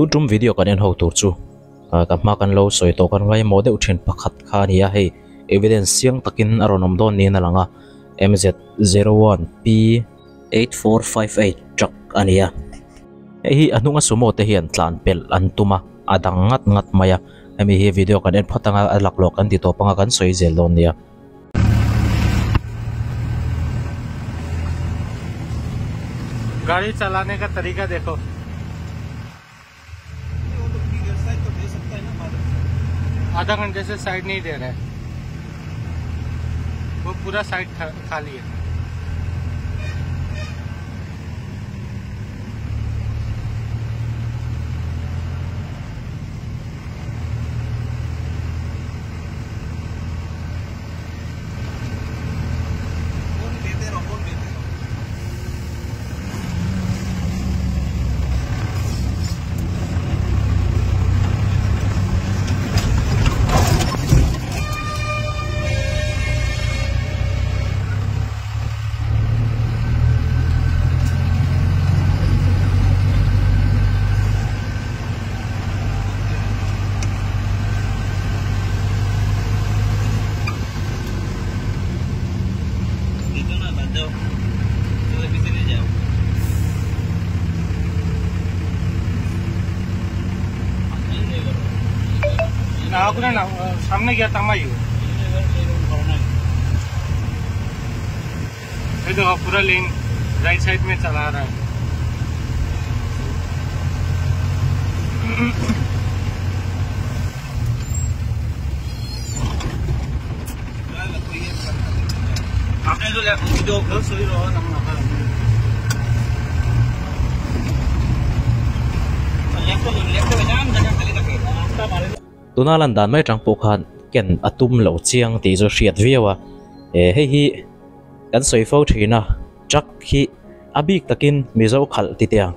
Tun tum video kan en ho tur chu ka hma kan lo sawi tawh kan ngaimawh deuh thin pakhat kha a ni a, hei evidence chiang takin a rawn awm dawn niin a lang a, MZ01P 8458 truck a ni a. Hei hi a hnunga sumo te hian tlan pelh an tum a, a dang ngat ngat mai a, hemi hi video kan en phawt anga a laklawh kan ti tawp anga kan sawi zel dawn nia. गाड़ी चलाने का तरीका देखो। आधा घंटे से साइड नहीं दे रहा है, वो पूरा साइड खाली है। ना सामने गया तमाई हो। ये देखो पूरा लेन राइट साइड में चला रहा है। आपने जो Tuna lan dan mai tang pawh khan ken a tum lo chiang tih chu hriat viau a, eh hei hi kan sawi fo thin a, truck hi a bik takin Mizo khalh ti teh ang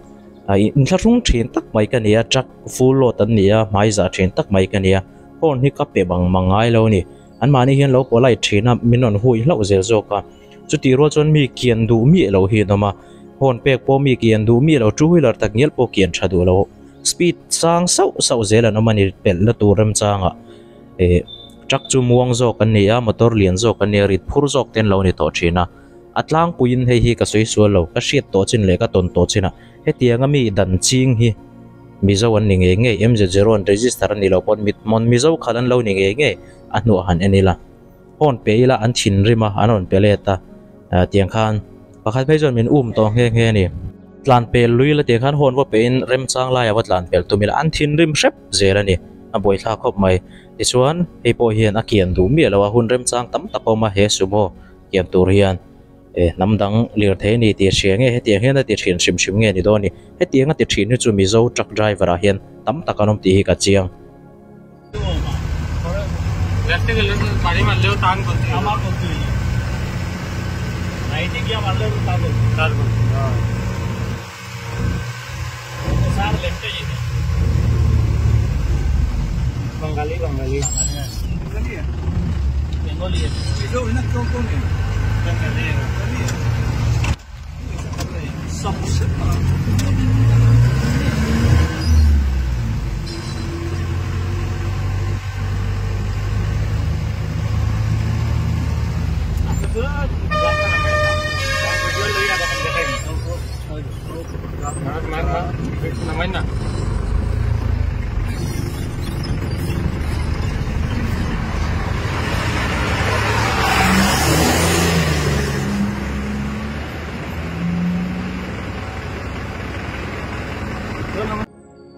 a inthlahrung thin tak mai ka ni a, truck full load an ni a, hmai zah thin tak mai ka ni a, horn hi ka pe bang mang ngai lo a ni, anmahni hian lo polite thin a, min rawn hui hlauh zel zawk a, chutih rual chuan mi kian duh miah lo hi an awm a, horn pek pawh mi kian duh miah lo, two wheeler tak ngial pawh kian tha duh lo. Speed sang sauh sauh zel an awm a ni pelh na tur remchanga eh truck chu muang zawk an ni a motor lian zawk an ni a rit phur zawk te an lo ni tawh thin a a tlangpuiin hei hi ka sawi sual lo ka hriat tawh chin leh ka tawn tawh chin a hetianga mi dan ching hi Mizo an ni ngei ngei MZ zero an register a ni lo pawn mit mawn Mizo khalh an lo ni ngei ngei a hnuah han en ila horn pe ila an thinrim a an rawn pe let a tiang khan pakhat phei chuan min um tawh nghe nghe a ni. Tlan pel lui la tih khan hawn va pehin remchang laia va tlan pel tum ila an thinrim hrep zel a ni. A buaithlak khawp mai. Tichuan hei pawh hian a kian duh miah lo a, hun remchang tam tak a awm a he sumo kian tur hian eh hnam dang lirthei a ni tih a hria nge hetiang hian a ti thin hrim hrim nge ni dawn a ni. Hetiang a ti thin hi chu Mizo truck driver ah hian tam tak an awm tih hi ka chiang.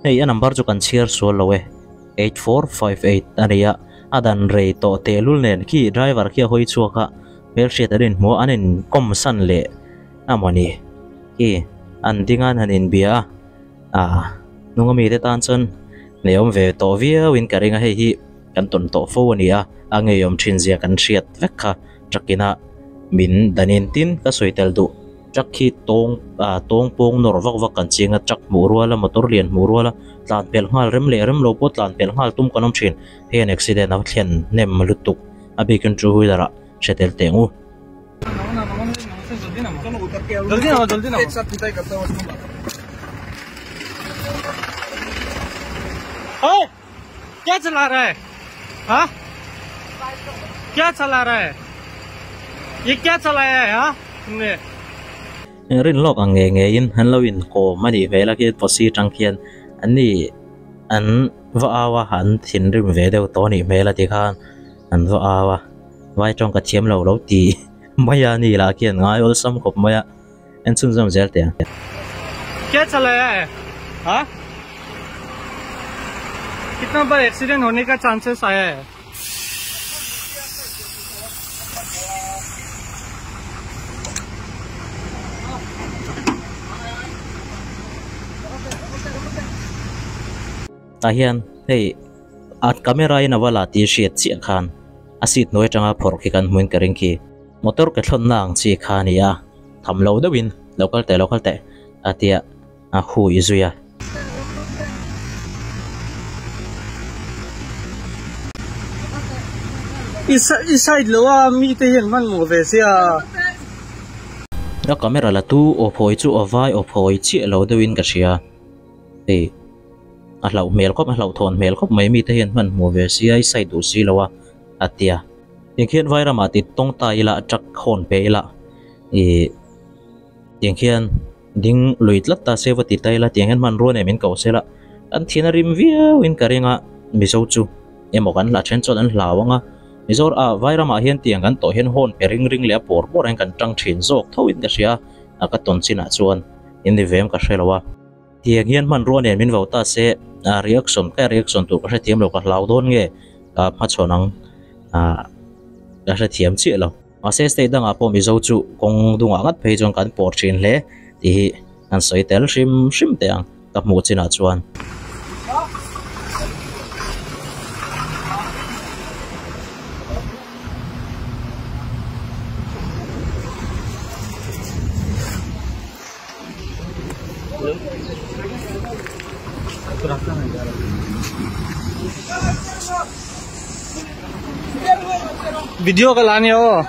Hei a number chu kan chhiar sual lo e, 8458 a ni a, a dan rei tawh tehlul nen khi driver khi a hawi chhuak a, hmelhriat an inhmu a, an inkawm san leh a mawni khi an ding a an han inbia a, ah hnung ami te tan chuan hneawm ve tawh viau in ka ring a, hei hi kan tawn tawh fo a ni a, a ngeiawm thin zia kan hriat vek kha truck ina min danin tin ka sawi tel duh. Truck hi tawng ah tawng pawng nawr vak vak kan ching a, truck hmuh rual a motor lian hmuh rual a tlan pelh nghal rem leh rem lo pawh tlan pelh nghal tum kan awm thin. Hei an accident a thlen hnem lutuk a bikin two wheeler ah hre tel teh ang u. ओए क्या चला रहा है हाँ क्या चला रहा है ये क्या चलाया है हाँ तुमने rin lawk ang nge nge in an lo in kawm a nih hmel a khi posi atang khian an ni an va au a an thinrim ve deuh tawh a nih hmel a ti khan an va au a vai tawng ka thiam lo lo ti mai a ni lah khian ngai awlsam khawp mai a en chhunzawm zel teh ang. क्या चलाया है हाँ कितना बार accident होने का chances आया है Tah hian hei a camera in a va la tih hriat chiah khan a seat hnuai atanga phawrh khi kan hmuin ka ring khi motor ke thlawnna ang chi kha a ni a tham lo deuhin lo kal teh lo kal teh a tia a hui zui a. I i side lo a mi te hian hmanhmawh ve sia. A camera la tu aw phawi chu a vai aw phawi chiah lo deuhin ka hria hei a hlauh hmel khawp a hlauhthawn hmel khawp mai mi te hian hmanhmawh ve sia i side duh si lo a a tia. Tiang khian vai ramah ti tawng ta ila truck hawn pe ila ih tiang khian ding lui tlat ta se va ti ta ila tiang hian hmanrua nen min ko sela an thin a rim viau in ka ring a Mizo chu emaw kan hla then chuan an hlau ang a Mizo ah vai ramah hian tiang kan tawh hian hawn pe ring ring leh a pawr pawr ah hian kan tang thin zawk tho in ka hria a ka tawn chinah chuan in ni vem ka hre lo a. Tiang hian hmanrua nen min vo ta se a reaction ka reaction tur ka hrethiam lo ka hlau dawn nge ka hmachhawn ang ah ka hrethiam chiah lo. Mahse state dangah pawh Mizo chu kawng dungah ngat phei chuan kan pawr thin hle tih hi kan sawi tel hrim hrim teh ang ka hmuh chinah chuan. Video ka la nia aw.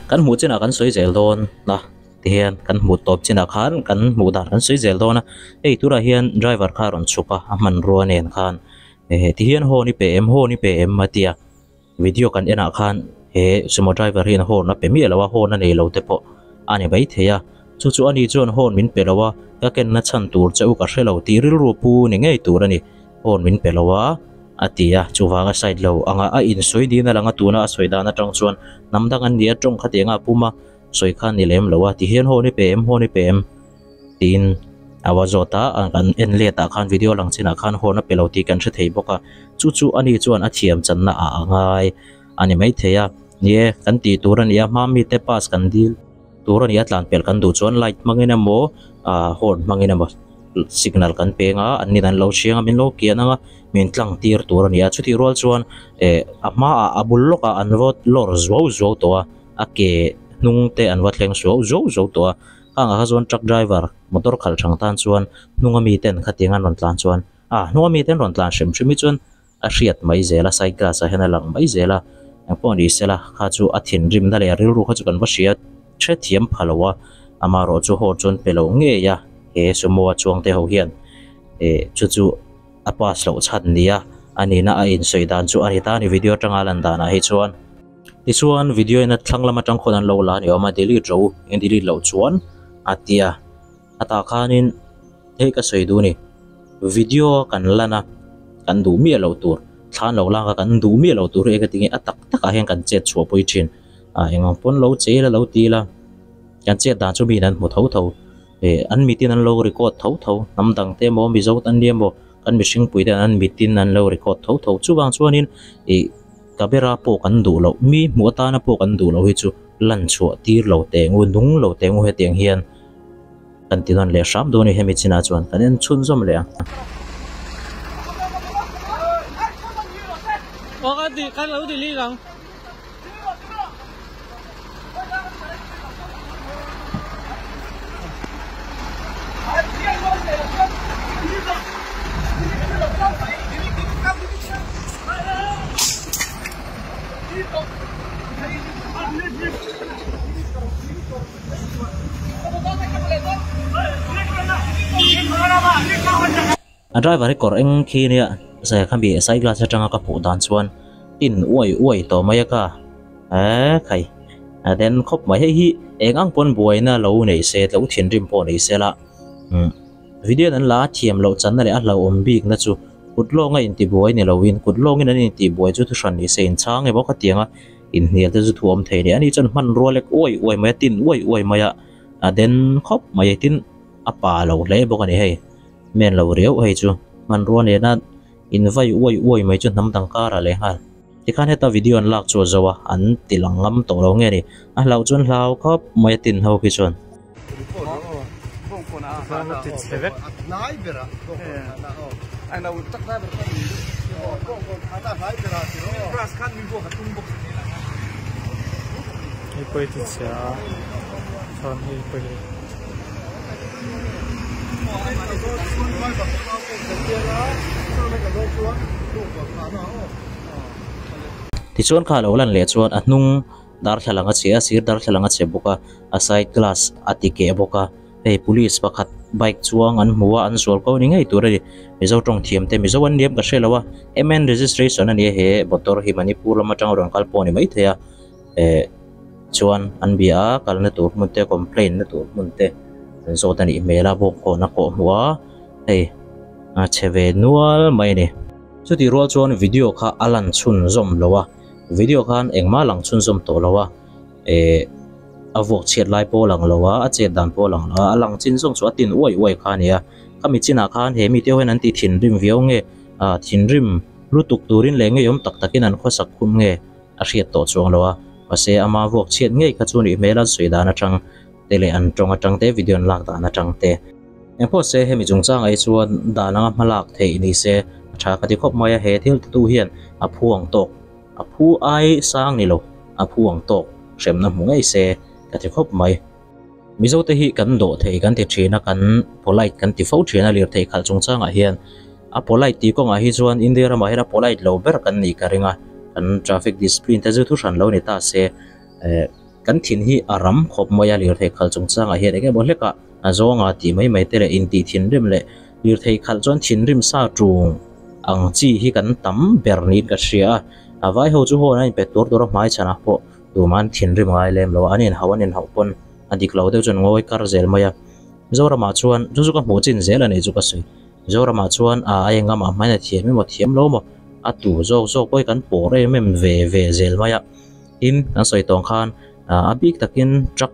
Kan hmuh chinah kan sawi zel dawn a tihian kan hmuh tawp chinah khan kan hmuh dan kan sawi zel dawn a hei turah hian driver kha a rawn chhuk a a hmanrua nen khan tihian hawn i pe em hawn i pe em a ti a. Video kan enah khan he sumo driver hian horn a pe miah lo a, horn a nei lo te pawh a ni maithei a. Chu chu ani chuan horn min pe lo a, ka kenna chhan tur che u ka hre lo tih rilru pu ni ngei tur a ni. Horn min pe lo a, a ti a, chuvanga side lo anga a insawi din a lang a, tuna a sawi dan atang chuan hnam dang an ni a, tawng khati anga a pum a sawi kha a ni lem lo a, tihian horn i pe em, horn i pe em? Tiin a va zawt a, kan en let ah khan video lang chinah khan horn a pe lo tih kan hre thei bawk a, chu chu ani chuan a thiam channa ah a ngai a ni maithei a, ni e kan tih tur a ni a, hma mite pass kan dil tur a ni a, tlan pelh kan duh chuan light hmangin emaw ah horn hmangin emaw signal kan peng a, an nin an lo hriang a min lo kian ang a, min tlang tir tur a ni a, chutih rual chuan eh a hmaah a bul lawkah an va lawr zuau zuau tawh a, a ke hnung te an va thleng suau zuau zuau tawh a. Khangah kha chuan truck driver motor khalh thang tan chuan hnunga miten khatiang an rawn tlan chuan ah hnunga miten rawn tlan hrim hrim hi chuan a hriat mai zel a side glass ah hian a lang mai zel a engpawh ni sela kha chu a thinrimna leh a rilru kha chu kan va hria hrethiam pha lo a amaherawh chu haw chuan pe lo ngei a he sumo a chuang te ho hian eh chu chu a pass loh chhan nia a nihna a insawi dan chu a ni ta a ni video atanga lan danah hi chuan. Tichuan video in a thlang lam atang khawn an lo la a ni awm a delete ro eng delete loh chuan a tia a tah khanin hei ka sawi duh a ni video a kan lan a kan duh miah loh tur thlan lo lak a kan duh miah loh tur hi eng tinge a tak tak ah hian kan chet chhuah pawh hi thin ah eng ang pawn lo che ila lo ti ila kan chet dan chu miin an hmu tho tho eh an mitin an lo record tho tho hnam dang te emaw mizo an nia maw kan mihring pui te an mitin an lo record tho tho chuvang chuanin ih. Camera pawh kan duh loh, mi hmuh atana pawh kan duh loh hi chu lan chhuah tir lo teh ngu, nung lo teh ngu hetiang hian kan ti nawn leh hram dawn a ni hemi chinah chuan kan en chhunzawm leh ang. Aw ka ti ka lo delete ang. A driver hi kawr eng khi nia zai kha mi side glass atanga ka hmuh dan chuan tin uai uai tawh mai a ka eee khai a then khawp mai hei hi eng ang pawn buaina lo nei se lo thinrim pawh nei se la umm video an la thiam loh channa leh a hlauhawm bik na chu kut lawnga intibuai ni lovin kut lawngin an intihbuai chu thuhran ni se inchhang emaw khatianga inhnial te chu thu awm thei a ni ani chuan hmanrua lek uai uai mai a tin uai uai mai a a den khawp mai tin a pa lo hle bawk a ni hei. Men lo riau hei chu hmanrua nena in vai uai uai mai chu hnam dang karah leh nghal. Tikhan heta video an lak chu a zo a, an ti lang ngam tawh lo nge ni. A hlauh chuan hlau khawp mai a tin ho khi chuan. Tichuan kha lo lan leh chuan a hnung darthlalang a che a, sir darthlalang a che bawk a, a side glass a ti keh bawk a, hei police pakhat bike chuang an hmu a, an zual ko ni ngei tur a ni. Mizo tawng thiam te Mizo an liam ka hre lo a, MN registration a ni a he motor hi Manipur lam atanga rawn kal pawh a ni maithei a, eh. Chuan an bia a, kalna tur hmun te complaint na tur hmun te an zawt a nih hmel a, bawk hawn a kawh hmuh a, hei a chhe ve nual mai a ni. Chutih rual chuan video kha a lan chhunzawm lo a, video khan engmah lang chhunzawm tawh lo a, eh a vuak chhiat lai pawh a lang lo a, a chet dan pawh a lang lo a, a lang chin zawng chu a tin uai uai kha a ni a, khami chinah khan he mite ho hian an ti thinrim viau nge, ah thinrim lutuk turin leh ngeiawm tak takin an khawsak khum nge. A hriat tawh chuang lo a, mahse ama vuak chhiat ngei kha chu nih hmel a sawi dan atang te leh an tawng atang te video an lak dan atang te. Engpawh se hemi chungchang ah hi chuan dan anga hma lak theih ni se a tha ka ti khawp mai a, he thil titu hian a phu ang tawk, a phu ai sang ni lo, a phu ang tawk hremna hmu ngei se ka ti khawp mai. Mizo te hi kan dawh thei kan ti thin a, kan polite kan ti fo thin a lirthei khalh chungchangah hian a polite tih kawngah hi chuan India ramah hian a polite lo ber kan nih ka ring a, kan traffic discipline te chu thu hran lo ni ta se eh kan thin hi a ram khawp mai a lirthei khalh chungchangah hian eng emaw hlekah a zawnga tih mai mai te leh intih thinrim leh lirthei khalh chuan thinrim sa tung ang chi hi kan tam ber niin ka hria a, a vai ho chu hawn a inpe tur tur a hmai chhanah pawh. Tumah an thinrim ngai lem lo a, an inhauh an inhauh pawn a dik lo deuh chuan ngawi kar zel mai a. Mizoramah chuan chu chu ka hmuh chin zel a ni chu ka sawi. Mizoramah chuan a a engamah hmain a thiam emaw thiam lo maw a tu zawk zawk pawh hi kan pawr em em ve ve zel mai a. Tin, kan sawi tawng khan a bik takin truck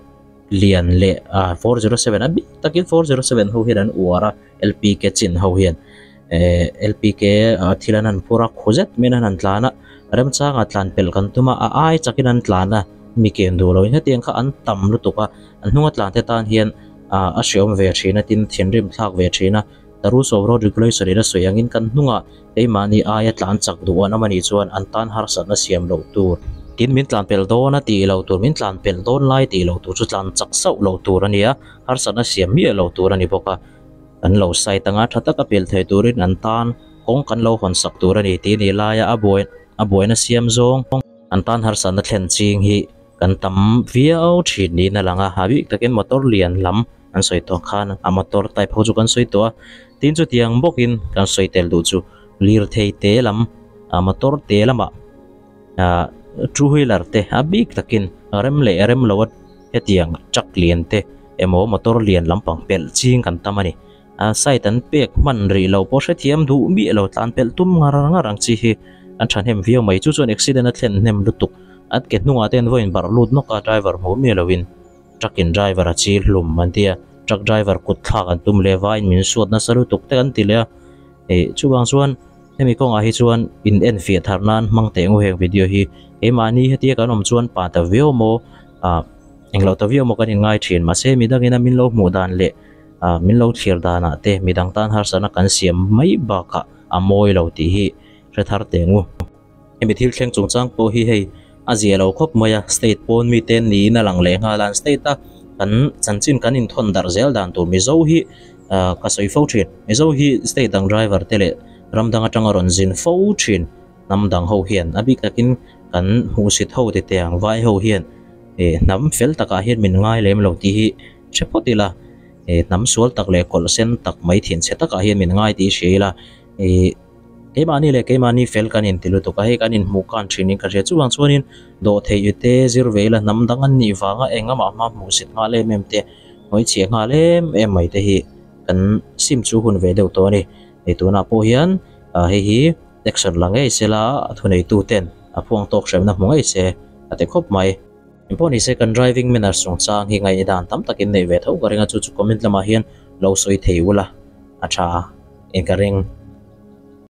lian leh 407 a bik takin 407 ho hian an uar a LPK chin ho hian. Eh LPK thil an han phur a, khu zet maiin an han tlan a, remchanga tlan pelh kan tum a, a ai chakin an tlan a, mi ken duh loin hetiang kha an tam lutuk a, an hnunga tlan te tan hian ah a hreawm ve thin a, tin thinrim thlak ve thin a, the rules of road regulation in a sawi angin kan hnungah keimahni aia tlan chak duh an awm anih chuan an tan harsatna siam loh tur. Tin min tlan pelh dawn a tih loh tur, min tlan pelh dawn lai tih loh tur chu tlan chak sauh loh tur a ni a, harsatna siam miah loh tur a ni bawk a. Kan lo site anga tha taka pel thei turin an tan kawng kan lo hawn sak tur a ni tih ni laia a buai a buaina siam zawng an tan harsatna thlen ching hi kan tam viau thin niin a lang a, a bik takin motor lian lam an sawi tawh khan a motor type ho chu kan sawi tawh a, tin chutiang bawkin kan sawi tel duh chu lirthei te lam a motor te lamah ah two wheeler te a bik takin rem leh rem lo a hetiang truck lian te emaw motor lian lampang pelh ching kan tam a ni. A side an pek hman rih lo pawh hrethiam duh miah lo tlan pelh tum ngar ngar ang chi hi an thahnem viau mai. Chu chuan accident a thlen hnem lutuk. An ke hnungah te an vawiin barh lut nawk a, driver hmuh miah lovin truck in driver a chil hlum an ti a, truck driver kut thlak an tum leh vaiin min suat nasa lutuk te an ti leh a. Ih chuvang chuan hemi kawngah hi chuan in enfiah thar nan hmang teh ngu heng video hi keimahni hetia kan awm chuan pa ta viau maw ah englo ta viau maw kan inngai thin mahse midangin a min lo hmuh dan leh ah min lo thlir danah te midang tan harsatna kan siam mai bakah a mawi lo tih hi hre thar teh ngu. Hemi thil thleng chungchang pawh hi hei a zia lo khawp mai a, state pawn mite niin a lang leh nghal a, an state a kan chanchin kan inthawn darh zel dan tur Mizo hi ah ka sawi fo thin, Mizo hi state dang driver te leh. ram dang atanga rawn zin fo thin hnam dang ho hian a bik takin kan hmuhsit ho ti teh ang vai ho hian eh hnam fel takah hian min ngai lem lo tih hi hre phawt ila eh hnam sual tak leh kawlh sen tak mai thinchhe takah hian min ngai tih hria ila ih keimahni leh keimahni fel kan inti lutuk a hei kan inhmuh kan thin in ka hria chuvang chuanin dawhtheih i te zir ve ila hnam dang an nih vanga eng amah hma hmuhsit nghal em em te hnuaichhiah nghal em em mai te hi kan sim chu hun ve deuh tawh a ni hei tunah pawh hian ah hei hi action la ngei sela a thuneitu ten a phuang tawk hremna hmu ngei se a ti khawp mai. Engpawh ni se kan driving manners chungchang hi ngaihdan tam takin nei ve tho ka ring a chu chu comment lamah hian lo sawi thei ula a tha in ka ring.